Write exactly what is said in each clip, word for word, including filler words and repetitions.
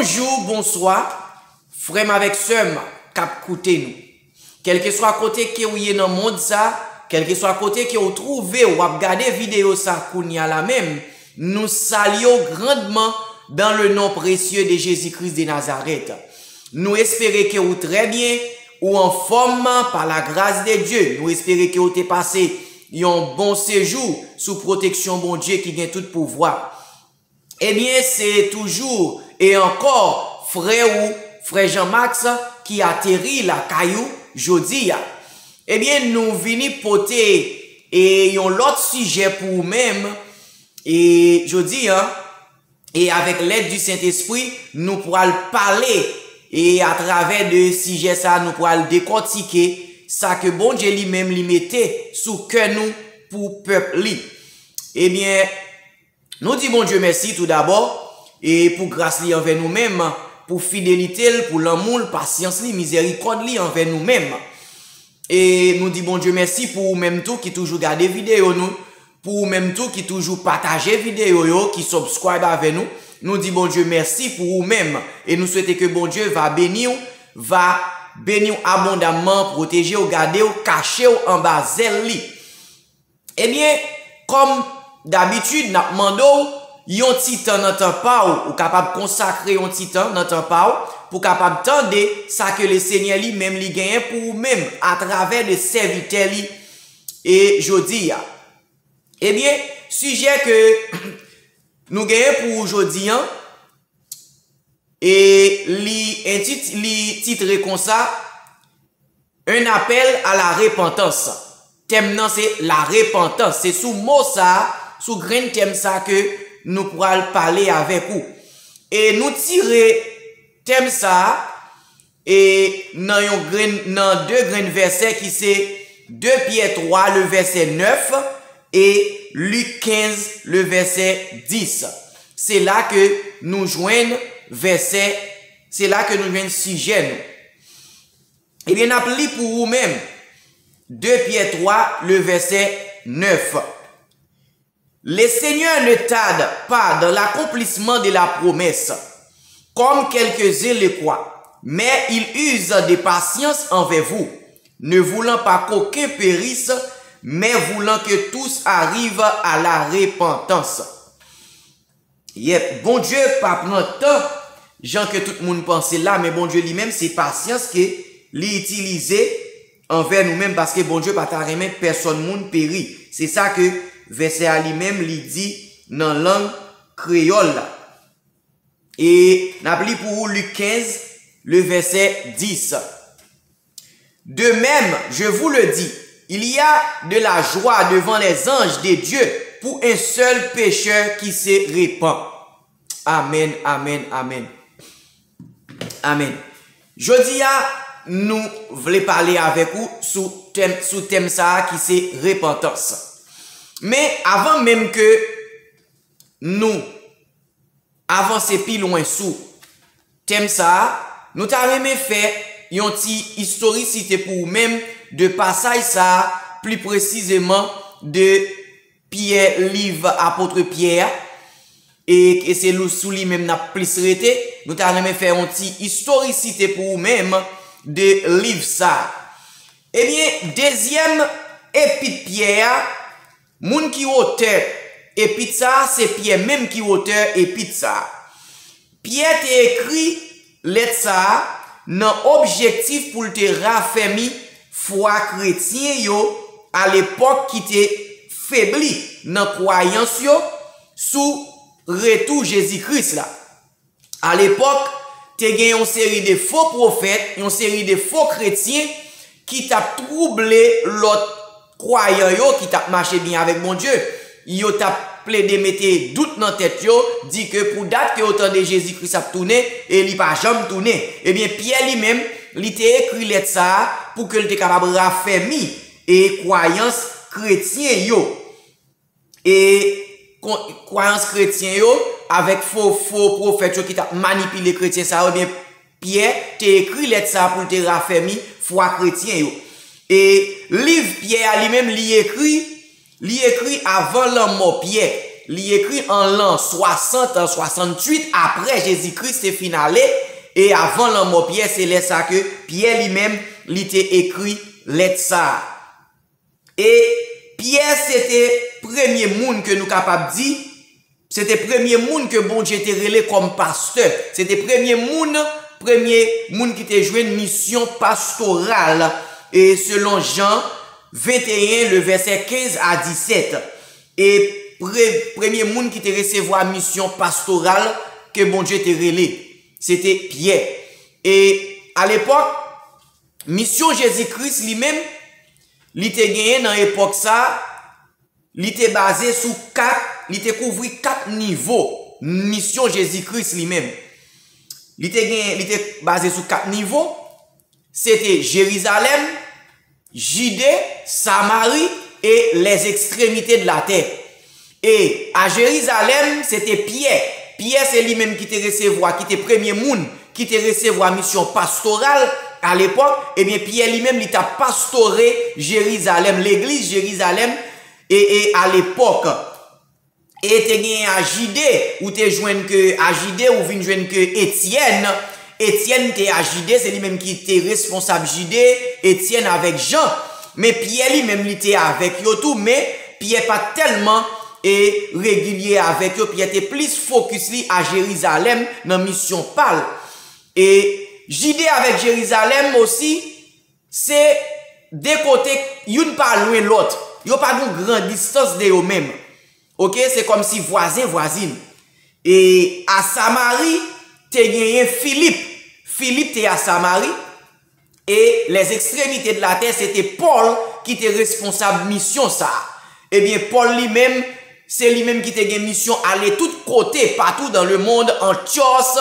Bonjou, bonswa, frè m avèk sè m k ap koute nou. Kèlkeswa kote ke w ye nan mond sa, kèlkeswa kote ke w twouve w ap gade videyo sa kounye a la menm, nou salye w grandman dans le nom précieux de Jésus-Christ de Nazareth. Nou espere ke ou trè byen, ou anfòm pa la gras de Dye. Nou espere ke ou te pase yon bon sejou sou pwoteksyon Bondye ki gen tout pouvwa. Ebyen, se toujou e ankò frè ou, frè Jean Max, ki ateri lakay ou jodi a. Ebyen, nou vini pote e yon lòt sijè pou ou menm e jodi a. E avèk lèd di Sentespri, nou pral pale e atravè de sijè sa, nou pral dekòtike sa ke Bondye li menm li mete sou kè nou pou pèp li. Ebyen, nou di Bondye mèsi tou dabò e pou gras li anvè nou menm, pou fidelite l, pou lanmou l, pasyans li, mizèrikòd li anvè nou menm. E nou di Bondye mèsi pou ou menm tou ki toujou gade videyo nou, pou ou menm tou ki toujou pataje videyo yo, ki subscribe avè nou. Nou di Bondye mèsi pou ou menm e nou swete ke Bondye va beni w, va beni w abondamman, pwoteje w, gade w, kache w anba zèl li. Ebyen, kòm dabitid, n ap mande w yon ti tan nan tan pa w, ou kapab konsakre yon ti tan nan tan pa w pou kapab tande sa ke Lesenyè li menm li genyen pou ou menm atravè de sèvitè li e jodi a. Ebyen, sijè ke nou genyen pou ou jodi a, e li entit-, li titre konsa, Un appel à la repentance. Tèm nan se la repantans. Se sou mo sa, sou grenn tèm sa ke nou pral pale avèk ou. E nou tire tèm sa e nan yon grenn, nan de grenn vèsè ki se de Pyè twa, le vèsè nèf, e Lik kenz, le vèsè dis. Se la ke nou jwenn vèsè, se la ke nou jwenn sijè nou. Ebyen, n ap li pou ou menm. De Pyè twa, le vèsè nèf. Le Seigneur ne tarde pas dans l'accomplissement de la promesse, comme quelques-uns le croient, mais il use de patience envers vous, ne voulant pas qu'aucun périsse, mais voulant que tous arrivent à la repentance. Yep, Bondye pa pran tan jan ke tout moun panse la, men Bondye li menm se pasyans ke li itilize anvè nou menm, paske Bondye pa ta renmen pèsòn moun peri. Se sa ke vèsè a li menm li di nan lang kreyòl la. E n ap li pou ou Lik kenz, le vèsè dis. De même, je vous le dis, il y a de la joie devant les anges de Dieu pour un seul pécheur qui se repent. Amen, amen, amen. Amen. Jodi a, nou vle pale avèk ou sou tèm, sou tèm sa a ki se repantans. Men avan menm ke nou avanse pi lwen sou tèm sa a, nou ta renmen fè yon ti istorisite pou ou menm de pasaj sa a, pli presizeman de Pyè, liv apot Pyè a, e, e se lou-, sou li menm n ap plis rete. Nou ta renmen fè yon ti istorisite pou ou menm de liv sa a. Ebyen, dezyèm epit Pyè a, moun ki otè epit sa a, se Pyè menm ki otè epit sa a. Pyè te ekri lèt sa a nan objektif pou l te rafèmi fwa kretyen yo alepòk ki te febli nan kwayans yo sou retou Jezi Kris la. Alepòk, te gen yon seri de fo pwofèt, yon seri de fo kretyen ki t ap twouble lòt kwayan yo ki t ap mache byen avèk Bondye. Yo t ap plede mete dout nan tèt yo, di ke pou dat ke yo tande Jezi Kris ap tounen, e li pa janm tounen. Ebyen, Pyè li menm, li te ekri lèt sa a pou ke l te kapab rafèmi e kwayans kretyen yo. E kon-, kwayans kretyen yo, avèk fo, fo pwofèt yo ki t ap manipile kretyen sa yo, ebyen, Pyè te ekri lèt sa a pou l te rafèmi fwa kretyen yo. E liv Pyè a li menm, li ekri, li ekri avan lanmò Pyè. Li ekri an lan swasant, swasanntuit apre Jezi Kris te fin ale, e avan lanmò Pyè, se lè sa ke Pyè li menm, li te ekri lèt sa a. E Pyè se te premye moun ke nou kapab di, se te premye moun ke Bondye te rele kòm pastè. Se te premye moun, premye moun ki te jwenn misyon pastoral, e selon Jan venteyen, le vèsè kenz a disèt. E pre-, premye moun ki te resevwa misyon pastoral ke Bondye te rele, se te Pyè. E alepòk, misyon Jezi Kris li menm, li te genyen nan epòk sa a, li te baze sou kat, li te kouvri kat nivo misyon Jezi Kris li menm. Li te gen, li te baze sou kat nivo, se te Jerizalèm, Jide, Samari e les extrémités de la terre. E a Jerizalèm, se te Pyè. Pyè se li menm ki te resevwa, ki te premye moun ki te resevwa misyon pastoral alepòk. Ebyen, Pyè li menm, li t ap pastore Jerizalèm, legliz Jerizalèm, e, e alepòk. E te genyen a Jide, ou te jwenn ke a Jide, ou vin jwenn ke Etyèn. Etyèn te a Jide, se li menm ki te responsab Jide, Etyèn avèk Jan. Men Pyè li menm, li te avèk yo tou, men Pyè pa t tèlman, e, regilye avèk yo. Pyè te plis fokis li a Jerizalèm nan misyon pa l. E Jide avèk Jerizalèm osi, se de kote, youn pa lwen lòt. Yo pa gen yon gran distans de yo menm. Oke, se kòmsi vwazen, vwazin. E a Samari, te genyen Filip. Filip te a Samari. E les extrémités de la terre, se te Pòl ki te responsab misyon sa a. Ebyen, Pòl li menm, se li menm ki te gen misyon ale tout kote, partout dans le monde, Antyòs,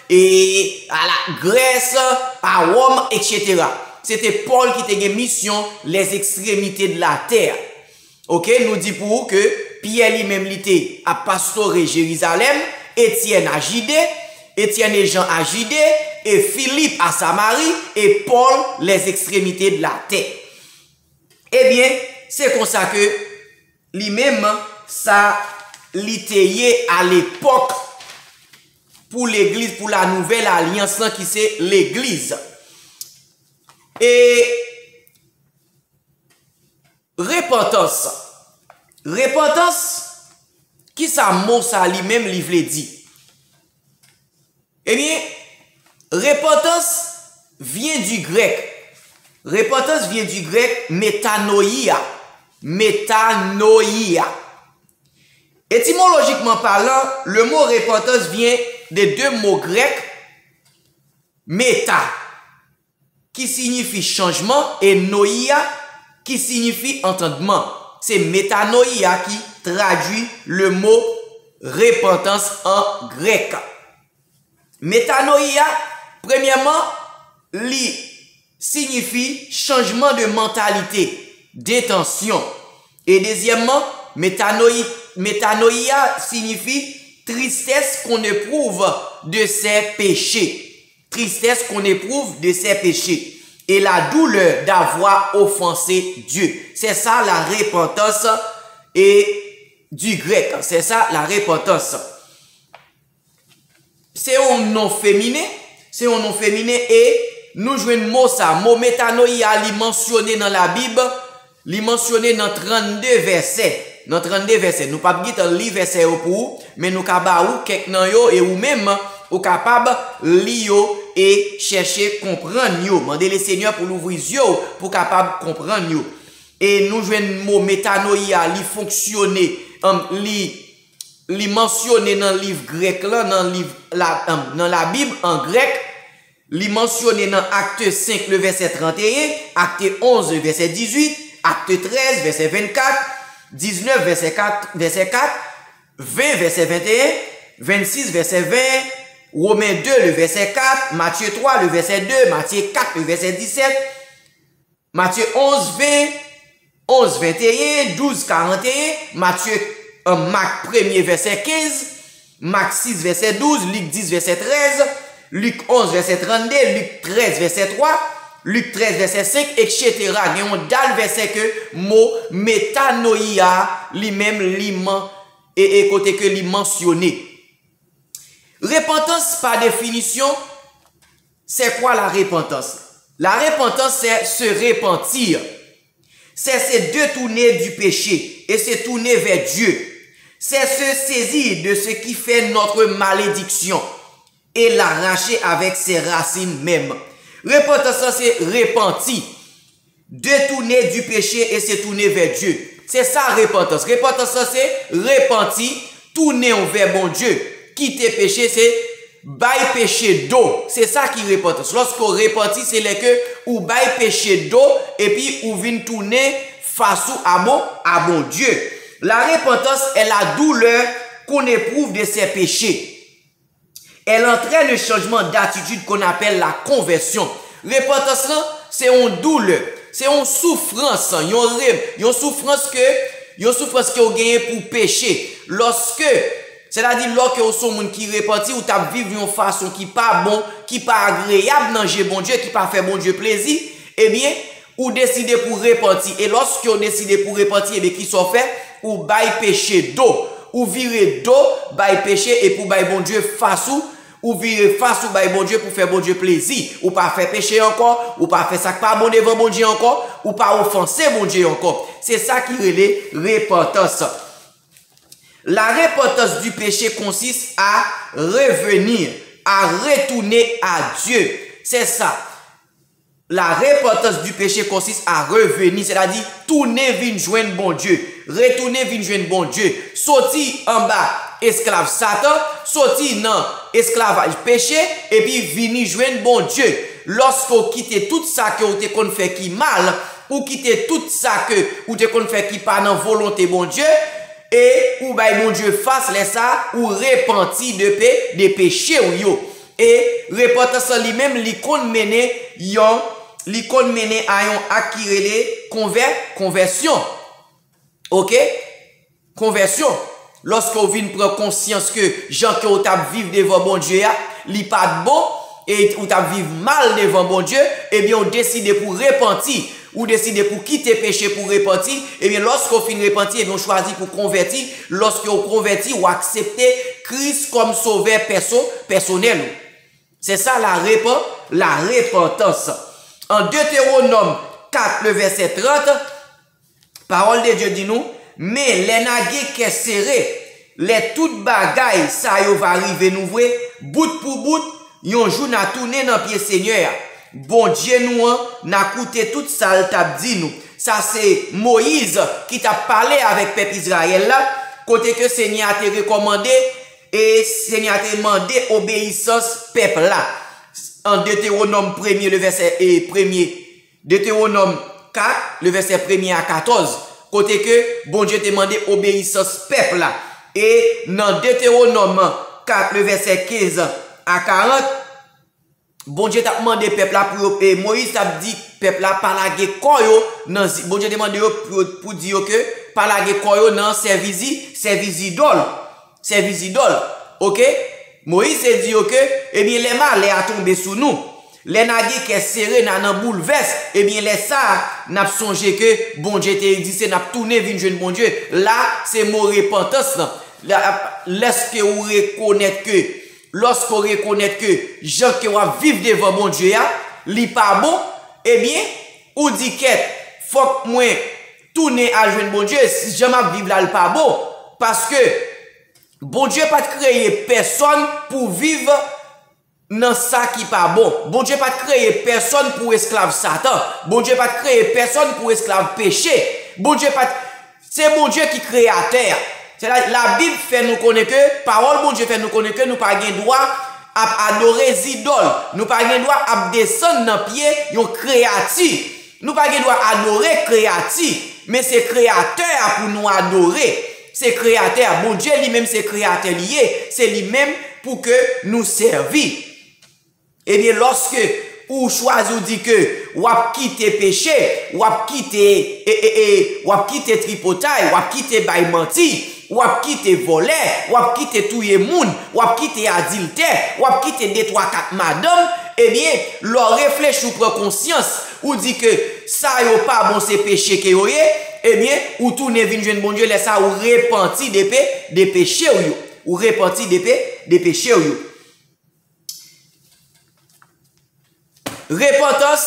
e a la Grès, a Wòm, etsetera. Se te Pòl ki te gen misyon les extrémités de la terre. Oke, nou di pou ou ke Pyè li menm, li te ap pastore Jerizalèm, Etyèn a Jide, Etyèn e Jan a Jide, e Filip a Samari, e Pòl les extrémités de la terre. Ebyen, se konsa ke li menm, sa li te ye alepòk pou legliz, pou la nouvèl alyans lan ki se legliz. E repantans. Repantans, ki sa mo sa li menm li vle di? Ebyen, repantans vyen di grèk. Repantans vyen di grèk metanoia. Metanoia. Etimolojikman palan, le mot repentance vient de deux mots grecs, meta, ki siyifi chanjman, e noia, ki siyifi antandman. Se metanoia ki tradui le mot repentance an grèk. Metanoia, premyèman, li siyifi chanjman de mantalite, dentansyon. E dezyèmman, metanoyi-, metanoia siyifi tristesse qu'on éprouve de ses péchés. Tristesse qu'on éprouve de ses péchés et la douleur d'avoir offensé Dieu. C'est ça la repentance et du grec. C'est ça la repentance. Se yon non feminen, se yon non feminen e nou jwenn mo sa, mo metanoia, li mansyone nan Labib, li mansyone nan trannde vèsè. Nan trannde vèsè, nou p ap gentan li vèsè yo pou ou, men nou ka ba ou kèk nan yo e ou menm, ou kapab li yo e chèche konprann yo. Mande Lesenyè pou l ouvri zye w pou w kapab konprann yo. E nou jwenn mo metanoia, li fonksyone, em, li, li mansyone nan liv grèk lan, nan liv la, em, nan Labib an grèk. Li mansyone nan Akte senk, le vèsè tranteyen, Akte onz, le vèsè dizuit, Akte trèz, vèsè vennkat, diznèf, vèsè kat, vèsè kat, ven, vèsè venteyen, vennsis, vèsè ven, Women de, le vèsè kat, Matye twa, le vèsè de, Matye kat, le vèsè disèt, Matye onz ven, onz venteyen, douz karanteyen, Matye, euh, Mak premye vèsè kenz, Mak sis vèsè douz, Lik dis vèsè trèz, Lik onz vèsè trannde, Lik trèz vèsè twa, Lik trèz vèsè senk, etsetera. Gen yon dal vèsè ke mo metanoia li menm li man-, e, e kote ke li mansyone. Repantans, pa definisyon, c'est quoi la repentance? La repentance, c'est se repentir. C'est se détourner du péché et se tourner vers Dieu. C'est se saisir de ce qui fait notre malédiction et l'arracher avec ses racines mêmes. Repantans lan se repanti. Détourner du péché et se tourner vers Dieu. Se sa repantans. Repantans lan se repanti, tounen w vè Bondye. Kite peche, se bay peche do. Se sa ki repantans. Lòske w repanti, se lè ke ou bay peche do, epi ou vin tounen fas ou a Bon, a Bondye. La repentance est la douleur qu'on éprouve de ses péchés. Elle entraîne le changement d'attitude qu'on appelle la conversion. Repantans lan, se yon doulè, se yon soufrans, yon re, yon soufrans ke, yon soufrans ke w genyen pou peche. Lòske, sètadi lòske w se yon moun ki repanti, ou t ap viv yon fason ki pa bon, ki pa agreyab nan je Bondye, ki pa fè Bondye plezi, ebyen, ou deside pou repanti. E lòske w deside pou repanti, ebyen, kisa w fè? Ou bay peche do. Ou vire do bay peche epi w bay Bondye fas ou. Ou vire fas ou bay Bondye pou fè Bondye plezi. Ou pa fè peche ankò. Ou pa fè sa k pa bon devan Bondye ankò. Ou pa ofanse Bondye ankò. Se sa ki rele repantans. La repentance du péché consiste à revenir, à retourner à Dieu. C'est ça. La repentance du péché consiste à revenir, sètadi tounen vin jwenn Bondye, retounen vin jwenn Bondye, soti anba esklav Satan, soti nan esklavaj peche, epi vini jwenn Bondye. Lòske w kite tout sa ke w te konn fè ki mal, ou kite tout sa ke ou te konn fè ki pa nan volonte Bondye, e ou bay Bondye fas, lè sa a, ou repanti de pe, de peche w yo. E repantans lan li menm, li konn mennen yon, li konn mennen a yon ak ki rele konvè, konvèsyon. Oke? Konvèsyon. Lòske w vin pran konsyans ke jan ke w t ap viv devan Bondye a, li pa t bon, e ou t ap viv mal devan Bondye, ebyen, w deside pou repanti. Ou deside pou kite peche pou repanti, ebyen, lòske w fin repanti, ebyen, w chwazi pou konvèti. Lòske w konvèti, w aksepte Kris kòm sovè pèso-, pèsonèl ou. Se sa la repan-, la repantans. An Detewonòm kat, le vèsè trant, pawòl de Dye di nou, men lè n a gen kè sere, lè tout bagay sa yo va rive nou vre, bout pou bout, yon jou n a tounen nan pye Senyè a, Bondye nou an, n a koute tout sa l t ap di nou. Sa se Moyiz ki t ap pale avèk pèp Izrayèl la, kote ke Senyè a te rekòmande e Senyè a te mande obeyisans pèp la. An Detewonòm premye, le vèsè, e, premye, Detewonòm kat, le vèsè premye a katòz, kote ke Bondye te mande obeyisans pèp la. E nan Detewonòm kat, le vèsè kenz a karant, Bondye t ap mande pèp la pou yo, e Moyiz t ap di pèp la pa lage kò yo nan zi-, Bondye te mande yo pou, yo pou di yo ke pa lage kò yo nan sèvi zi-, sèvi zidòl. Sèvi zidòl. Oke? Moyiz te di yo ke, ebyen, lè malè a tonbe sou nou, lè n a gen kè sere, n a nan boulvès, ebyen, lè sa a, n ap sonje ke Bondye te egziste, n ap tounen vin jwenn Bondye. La, se mo repantans lan. La, lèske ou rekonèt ke, lòske w rekonèt ke jan ke w ap viv devan Bondye a, li pa bon, ebyen, ou di, kèt, fòk mwen tounen al jwenn Bondye, si jan m ap viv la, li pa bon. Paske Bondye pa t kreye pèsonn pou viv nan sa ki pa bon. Bondye pa t kreye pèsonn pou esklav Satan. Bondye pa t kreye pèsonn pou esklav peche. Bondye pa t, se Bondye ki kreyatè a. Se la, Labib fè nou konnen ke, pawòl Bondye fè nou konnen ke nou pa gen dwa ap adore zidòl. Nou pa gen dwa ap desann nan pye yon kreyati. Nou pa gen dwa adore kreyati, men se Kreyatè a pou nou adore. Se Kreyatè a, Bondye li menm se Kreyatè li ye, se li menm pou ke nou sèvi. Ebyen, lòske ou chwazi, ou di ke w ap kite peche, w ap kite, e, e, e, w ap kite tripotay, w ap kite bay manti, w ap kite vòlè, w ap kite touye moun, w ap kite adiltè, w ap kite de, twa, kat madanm, ebyen, lè w reflechi, w pran konsyans, ou di ke sa yo pa bon, se peche ke yo ye, Ebyen, ou tounen vin jwenn Bondye, lè sa ou repanti de pe, de peche w yo. Ou repanti de pe, de peche w yo. Repantans,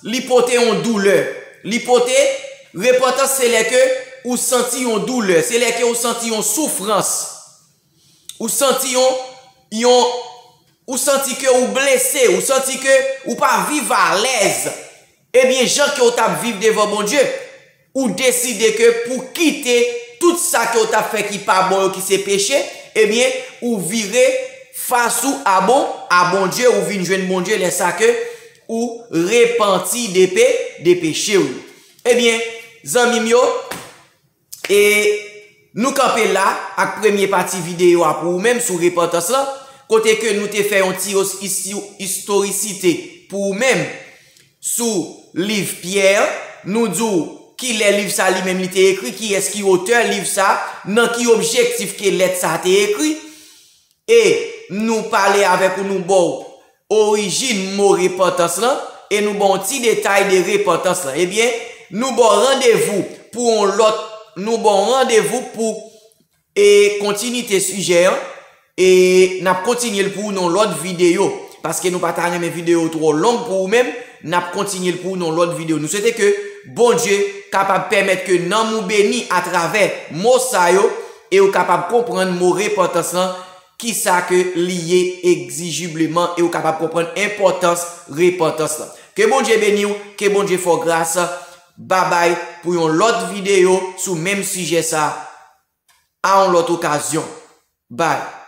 li pote yon doulè. Li pote, repantans se lè ke ou santi yon doulè, se lè ke ou santi yon soufrans. Ou santi yon, yon, ou santi ke ou blese, ou santi ke ou pa viv alèz. Ebyen, jan ke ou t ap viv devan Bondye, ou deside ke pou kite tout sa ke ou t ap fè ki pa bon yo, ki se peche, ebyen, ou vire fas ou a bon, a Bondye, ou vin jwenn Bondye lè sa ke ou repanti de pe, de peche w yo. Ebyen, zanmi m yo, e nou kanpe la ak premye pati videyo a pou ou menm sou repantans lan, kote ke nou te fè yon ti os-, isti-, istorisite pou ou menm sou liv Pyè, nou di w kilè liv sa li menm li te ekri, kiyès ki otè liv sa, nan ki objektif ke lèt sa te ekri, e nou pale avèk ou, nou ba w orijin mo repantans lan, e nou ba w yon ti detay de repantans lan. Ebyen, nou ba w randevou pou yon lòt, nou ba w randevou pou e kontinite sijè an, e n ap kontinye l pou ou nan lòt videyo, paske nou pa ta renmen videyo twò long pou ou menm, n ap kontinye l pou ou nan lòt videyo. Nou swete ke Bondye kapab pèmèt ke nanm ou beni atravè mo sa yo, e ou kapab konprann mo repantans lan, kisa ke li ye egzijibleman, e ou kapab konprann enpòtans repantans lan. Ke Bondye beni w, ke Bondye fè w gras. Babay pou yon lòt videyo sou menm sijè sa. A yon lòt okazyon. Bye.